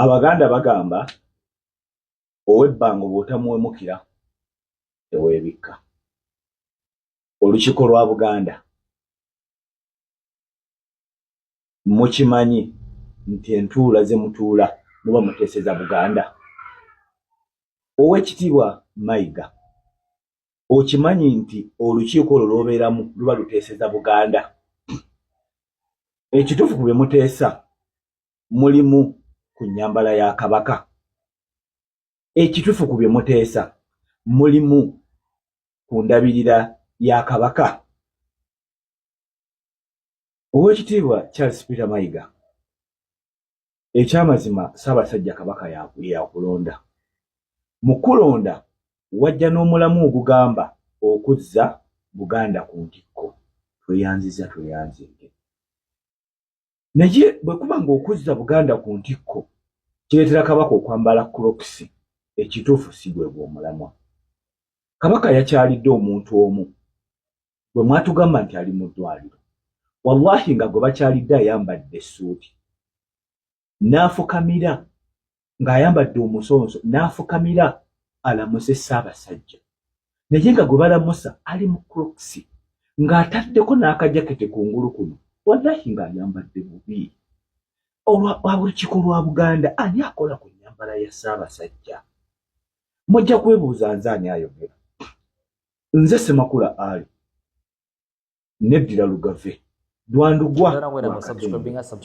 Abaganda bagamba ow'ebbango bw'otamuwemukira teweebikka. Olukiiko lwa Buganda mukimanyi nti entuula ze mutuula muba muteeseza Buganda? Owekitiibwa Mayiga okimanyi nti olukiiko olwo lw'obeeramu luba luteeseza Buganda? Ekituufu ku bye muteesa mulimu ku nnyambala ya Kabaka? Ekituufu ku bye muteesa mulimu ku ndabirira ya Kabaka? Oweekitiibwa Charles Peter Mayiga, ekyamazima Ssaabasajja Kabaka yakulonda. Mu kukulonda wajja n'omulamwa ogugamba okuzza Buganda ku ntikko. Tweyanzizza tweyanzeege. Naye bwe kuba ng'okuzza Buganda ku ntikko kireetera Kabaka okwambala kulokisi, ekituufu si gwe gw'omulamwa. Kabaka yakyalidde omuntu omu gwe mwatugamba nti ali mu ddwaliro. Wallahi nga gwe bakyalidde ayambadde essuuti n'afukamira ng'ayambadde omusonso n'afukamira alamuse Ssaabasajja naye nga gwe balamusa ali mu crocs ng'ataddeko n'akajakete ku ngulu kuno wallahi ng'ayambadde bubi. Olwa olukiiko lwa Buganda ani akola ku nnyambala ya Ssaabasajja? Mujja kwebuuza nze ani ayogera. Nze Ssemakula Ali. Neddira Lugave Dwandugwa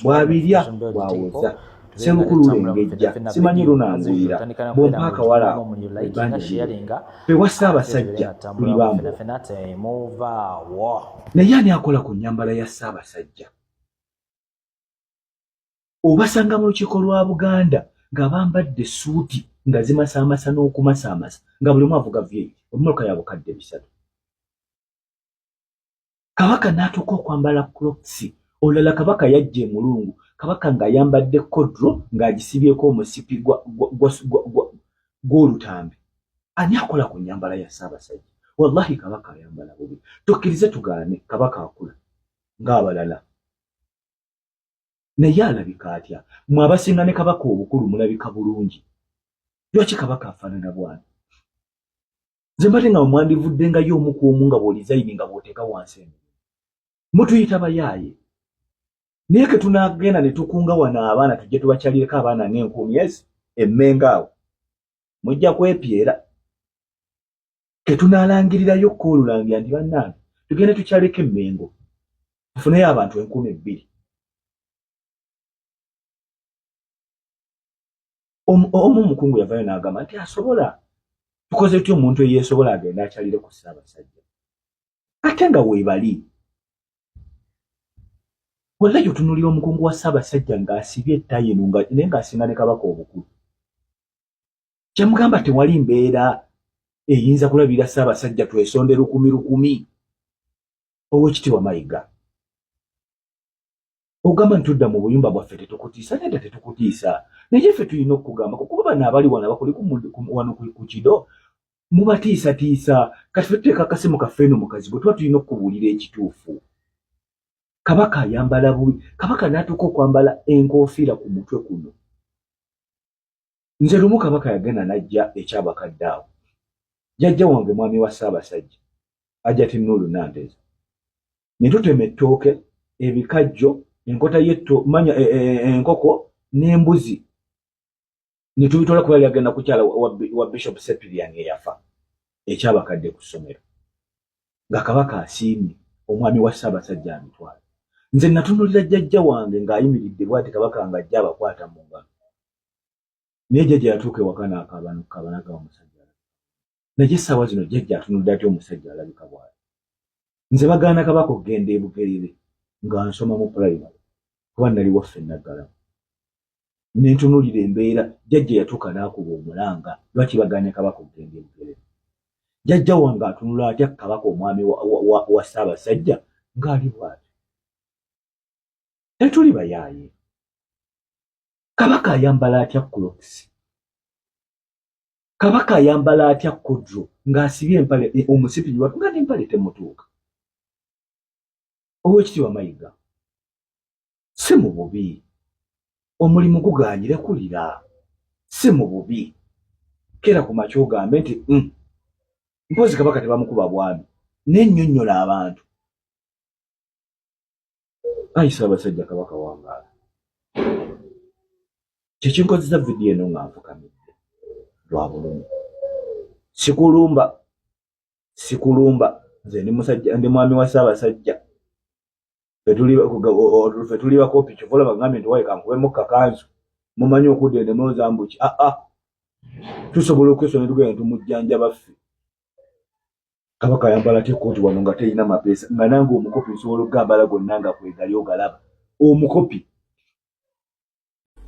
bwabirya bwawoza Sserukulu Lengejja simanyi lunanguyira bwompa akawala ako ebbanja liryo ffe wa Ssaabasajja tuli bambowa. Naye ani akola ku nnyambala ya Ssaabasajja? Obasanga mu lukiiko lwa Buganda nga bambadde essuuti nga zimasaamasa n'okumasaamasa nga buli omu avuga V8 emmotoka ya bukadde bisatu. Kabaka n'atuuka okwambala crocs. Olulala Kabaka yajja e Mulungu, Kabaka ng'ayambadde kodro ng'agisibyeko omusipi gw'olutambi. Ani akola ku nnyambala ya Ssaabasajja? Wallahi Kabaka ayambala bubi. Tukkirize tugaane, Kabaka akula ng'abalala. Naye alabika atya? Mwe abasinga ne Kabaka obukulu mulabika bulungi. Lwaki Kabaka afaanana bw'atyo? Nze mbadde nga mwandivuddengayo omu ku omu nga bw'olizayini nga bw'oteeka wansi emirimu. Mutuyita bayaaye. Naye ke tunaagenda ne tukunga wano abaana tujje tubakyalireko abaana ng'enkuumi ezi emmengo awo. Mujja kwepyera. Ke tunaalangirirayo ko olulangira nti bannange tugende tukyaleko emmengo. Tufuneyo abantu 2000. Omu omukungu yavayo n'agamba nti asobola tukoze tutya omuntu eyeesobola agende akyalire ku Ssaabasajja ate nga weebali. Wallahi otunuulira omukungu wa Ssaabasajja ng'asibye ettayi eno naye ng'asinga ne Kabaka obukulu. Kyemugamba tewali mbeera eyinza kulabirira Ssaabasajja twesonde lukumi lukumi. Oweekitiibwa Mayiga ogamba nti tudda mu buyumba bwaffe tetukutiisa. Nedda, tetukutiisa, naye ffe tulina okukugambako kuba bano abali wano abakuli wano ku kido mubatiisatiisa. Kati ffe tuteeka akasimu kaffe eno mu kazigo, tuba tulina okukubuulira ekituufu. Kabaka ayambala bubi. Kabaka n'atuuka okwambala enkofiira ku mutwe kuno. Nze lumu Kabaka yagenda n'ajja ekyabakadde awo, jjajja wange mwami wa Ssaabasajja Hajati Nulu Nanteza, ne tutema ettooke, ebikajjo, enkota y'etto manya e, e, e, enkoko n'embuzi ne tubitwala kuba yali agenda kukyala wa Bishop Sepilian eyafa ekyabakadde ku ssomero nga Kabaka asiimye omwami wa Ssaabasajja abitwala. Nze natunulira jjajja wange ng'ayimiridde bw'ati Kabaka ng'ajja abakwata mu ngalo. Naye jjajja yatuuka ewaka n'akaaba n'okukaaba n'agamba omusajja alabika. Naye essaawa zino jjajja atunudde atya omusajja alabika bw'ati? Nze bagaana Kabaka okugenda e Bugerere nga nsoma mu pulayimale kuba nali waffe Naggalama. Ne ntunuulira embeera jjajja yatuuka n'akuba omulanga lwaki bagaanye Kabaka okugenda e Bugerere. Jjajja wange atunula atya Kabaka omwami wa Ssaabasajja ng'ali bw'atyo? Tetuli bayaaye. Kabaka ayambala atya kulokisi? Kabaka ayambala atya kodro ng'asibye empale e, omusipi nga n'empale temutuuka? Oweekitiibwa Mayiga, si mu bubi, omulimu gugaanyire kulira. Si mu bubi. Keera ku makya ogambe nti mpozi Kabaka tebamukuba bwami, nennyonnyola abantu. Ayi Ssaabasajja Kabaka, wangaala. Kyekinkozesa vidiyo eno nga nfukamidde lwa bulumi. Sikulumba, sikulumba. Nze ndi musajja, ndi mwami wa Ssaabasajja. Ffe tuli bakopi. Kyova olaba ngambye nti waye kankubemu kakanzu. Mumanyi okudda eno mulowooza mbu ki? Aa, tusobola okwesona ne tugenda tumujjanjaba ffe. Kabaka ayambala atya ekkooti wano nga terina mapeesa, nga nange omukopi nsobola okugambala gonna nga kwegali ogalaba omukopi?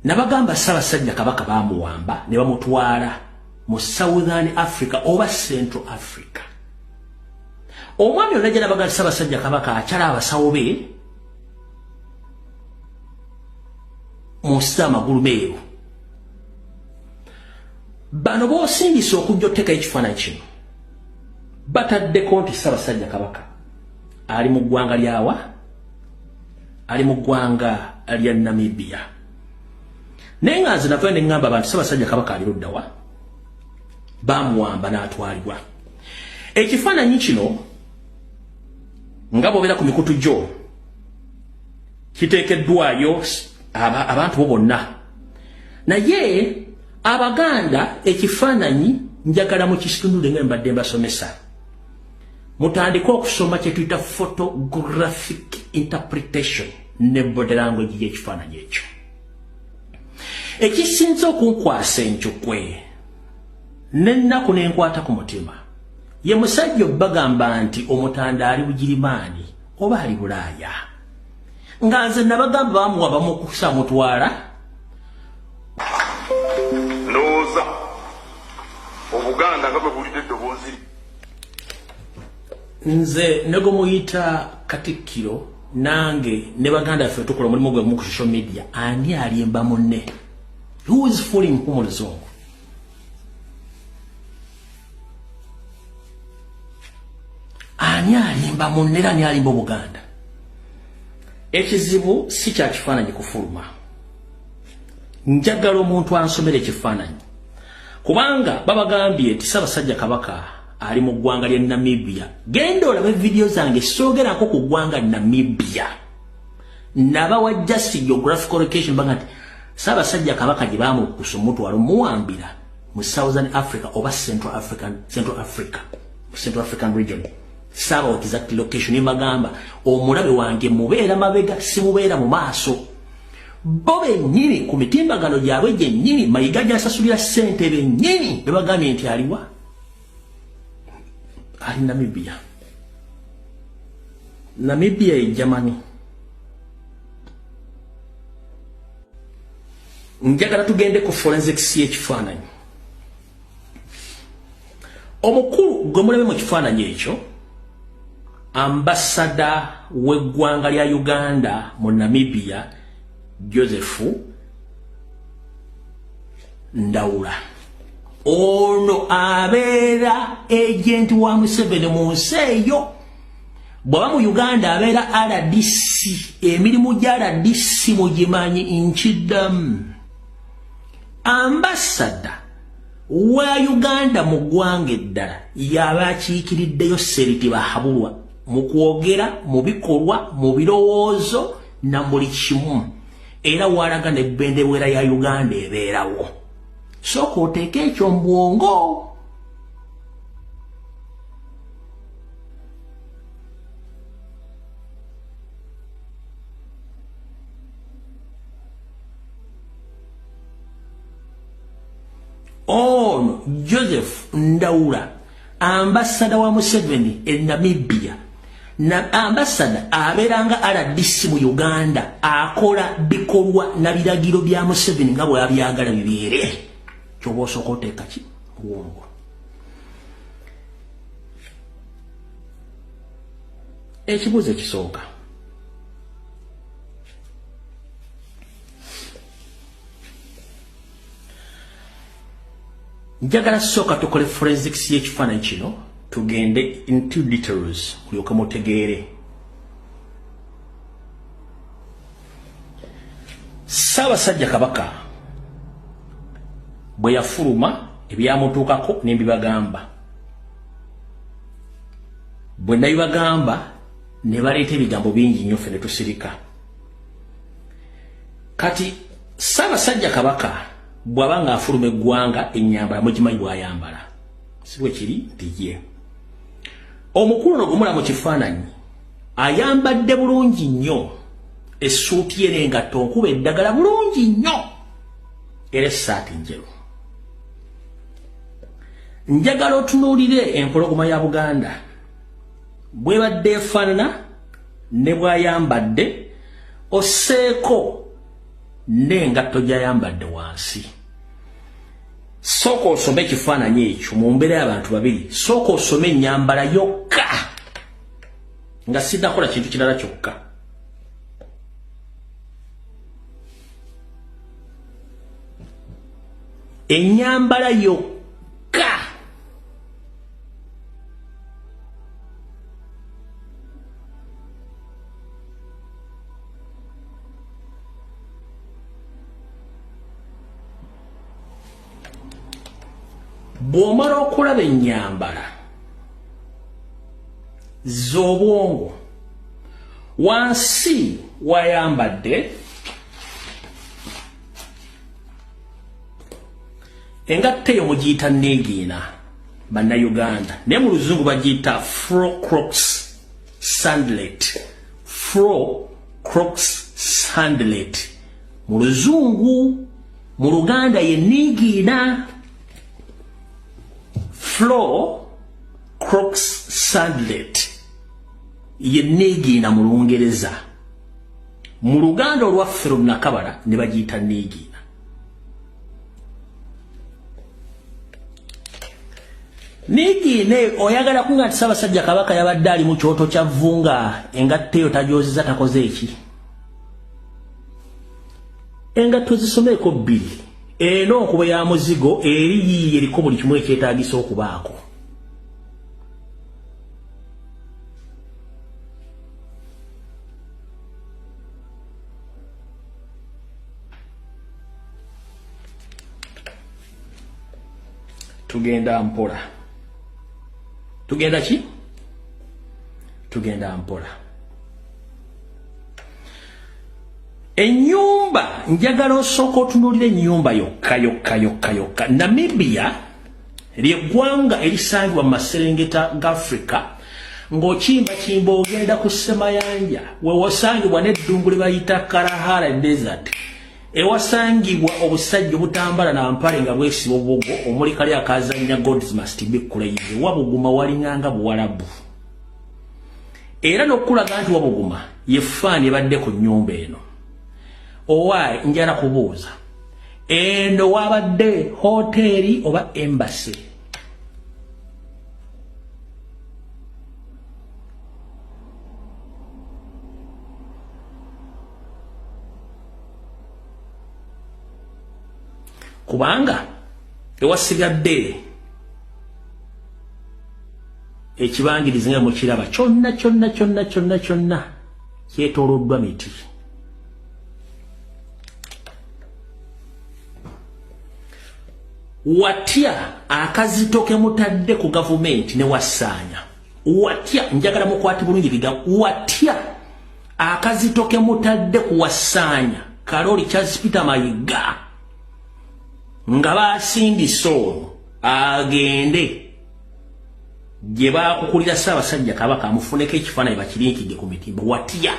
Nabagamba Ssaabasajja Kabaka bamuwamba ne bamutwala mu Southern Africa oba Central Africa. Omwami onajja nabagamba Ssaabasajja Kabaka akyala abasawo be mu nsi amagulu meeru. Bano b'osindise okujja oteekayo ekifaananyi kino bataddeko nti Ssaabasajja Kabaka ali mu ggwanga lyawa, ali mu ggwanga lya Namibia. Naye nga nze navayo ne ŋŋamba abantu Ssaabasajja Kabaka ali luddawa, bamuwamba n'atwalibwa. Ekifaananyi kino nga bw'obeera ku mikutu gyo kiteekeddwayo abantu bo bonna, naye Abaganda ekifaananyi njagala mukisitundule nga mbadde mbasomesa. Mutandike okusoma kye tuyita photographic interpretation ne body language y'ekifaananyi ekyo. Ekisinze okunkwasa enjukwe n'ennaku n'enkwata ku mutima ye musajja obbagamba nti Omutanda ali Bugirimaani oba ali Bulaaya, nga nze nabagamba bamuwa bamukusa mutwala. Ndowooza Obuganda nga bwe buwulidde eddoboozi. Nze ne gwe muyita Katikkiro nange ne baganda ffe tukola omulimu gwe mu social media, ani alimba munne? Who is fooling who mu luzungu? Ani alimba munne era ani alimba Obuganda? Ekizibu si kya kifaananyi kufuluma. Njagala omuntu ansomera ekifaananyi, kubanga babagambye nti Ssaabasajja Kabaka ali mu ggwanga lya Namibia. Genda olabe vidiyo zange, soogerako ku ggwanga Namibia. Nabawa just geographical location, baga nti Ssaabasajja Kabaka gye bamukusa omutwalo muwambira mu Southern Africa oba Central African, Central Africa, Central African region. Saabawa exact location. Mbagamba omulabe wange mubeera mabega, simubeera mu maaso. Bo bennyini ku mitimbagano gyabwe gyennyini, Mayiga gy'asasulira ssente, bennyini bebagambye nti aliwa? Ali Namibia. Namibia e Germany. Njagala tugende ku forensics y'ekifaananyi. Omukulu gwe mulabe mu kifaananyi ekyo, ambasada w'eggwanga lya Uganda mu Namibia, Joseph Ndawula, ono abeera agent wa Museveni mu nsi eyo. Bw'aba mu Uganda abeera RDC. Emirimu gya RDC mugimanyi. Nkiddamu, ambasada wa Uganda mu ggwanga eddala yaba akiikiriddeyo Seriti Bahabulwa mu kwogera, mu bikolwa, mu birowoozo na buli kimu, era walaga nebbendebwera ya Uganda ebeerawo. Sooka oteeke ekyo mu bwongo. Ono Joseph Ndawula, ambasada wa Museveni e Namibia, na ambasada abeera nga RDC mu Uganda, akola bikolwa na biragiro bya Museveni nga bw'abyagala bibeere. Kyoba osooka oteeka ki bwongo. Ekibuuzo ekisooka, njagala sooka tukole forensics y'ekifaananyi kino, tugende into details mulyoke mutegeere. Ssaabasajja Kabaka Bwe yafuluma ebyamutuukako ne mbibagamba. Bwe nabibagamba ne baleeta ebigambo bingi nnyo ffe ne tusirika. Kati Ssaabasajja Kabaka bw'aba ng'afuluma eggwanga ennyambala mugimanyi bw'ayambala. Si bwe kiri nti ye. Omukulu ono gumula mu kifaananyi ayambadde bulungi nnyo essuuti ye n'engatto nkuba eddagala bulungi nnyo era essaati njeru. Njagala otunuulire empologoma ya Buganda bw'ebadde efaanana ne bw'ayambadde osseeko n'engatto gy'ayambadde wansi. Sooka osome ekifaananyi ekyo mu mbeera y'abantu babiri. Sooka osome ennyambala yokka nga sinnakola kintu kirala kyokka. Ennyambala yokka bw'omala okulaba ennyambala z'obwongo wansi wayambadde engatto eyo mugiyita neegiina bannayuganda naye mu luzungu bagiyita fro crocs sandlet fro crocs sandlet mu luzungu mu luganda ye niigiina flo crocs sandlet ye niigiina mu lungereza mu luganda olwaffe lunakabala ne bagiyita niigiina. Niigiina oyagala kunga nti Ssaabasajja Kabaka yabadde ali mu kyoto kya vvunga engatto eyo tagyozeza takoze eki? Engatto zisomeeko bbiri eno nkuba ya muzigo eri yiiyo eriko buli kimu ekyetaagisa okubaako. Tugenda mpola. Tugenda ki? Tugenda mpola. Ennyumba njagala osooka otunuulira ennyumba yokka yokka yokka yokka. Namibia ly'eggwanga erisangibwa mu maserengeta ga Afrika ng'okimbakimba ogenda ku Ssemayanja we wasangibwa n'eddungu lye bayita Kalahari Desert ewasangibwa obusajja obutambala na mpale nga bwesiba obubogo omuli kali akazannya Gods Must Be Crazy. Wabuguma walinganga buwalabu. Era n'okulaga nti wabuguma ye faani ebadde ku nnyumba eno. Owaaye njala kubuuza eno wabadde hoteeri oba embassy? Kubanga ewasigadde ekibangirizi nga mukiraba kyonna kyonna kyonna kyonna kyonna kyetooloddwa miti. Watya akazito ke mutadde ku gavumenti ne wasaanya. Watya njagala mukwate bulungi bigambo. Watya akazito ke mutadde ku wasaanya Karoli Charles Peter Mayiga nga basindise ono agende gye baakukulira Ssaabasajja Kabaka amufuneko ekifaananyi bakirinkidde ku mitimbo. Watya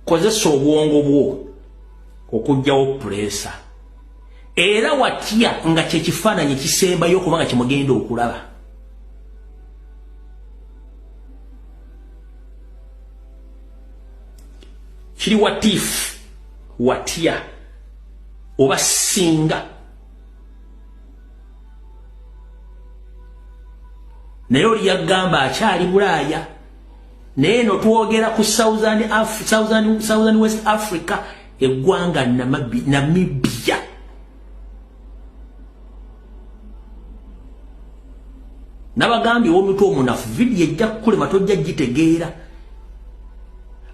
kozesa obwongo bwo okuggyawo puleesa. Era watya nga kye kifaananyi ekisembayo okuba nga kyemugenda okulaba. Kiri watiifu watya oba singa naye oli yagamba akyali Bulaaya naye eno twogera ku Southern West Africa eggwanga Namibia. Nabagambye ow'omutwe omunafu vidiyo ejja kukulema tojja gitegeera.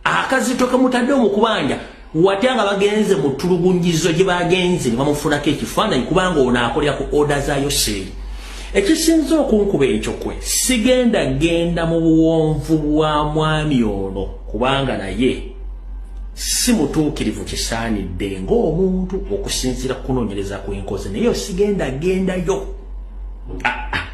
Akazito kemutadde omukubanja watya nga bagenze mu ttulugunyizo gye bagenze ne bamufunako ekifaananyi, kubanga ono akolera ku order za Yoseri. Ekisinza okunkuba ekyo kwe sigenda genda mu buwonvu bwa mwami ono, kubanga naye si mutuukirivu kisaanidde ng'omuntu okusinziira ku kunoonyereza kw'enkozi, naye sigenda gendayo. Ah, ah.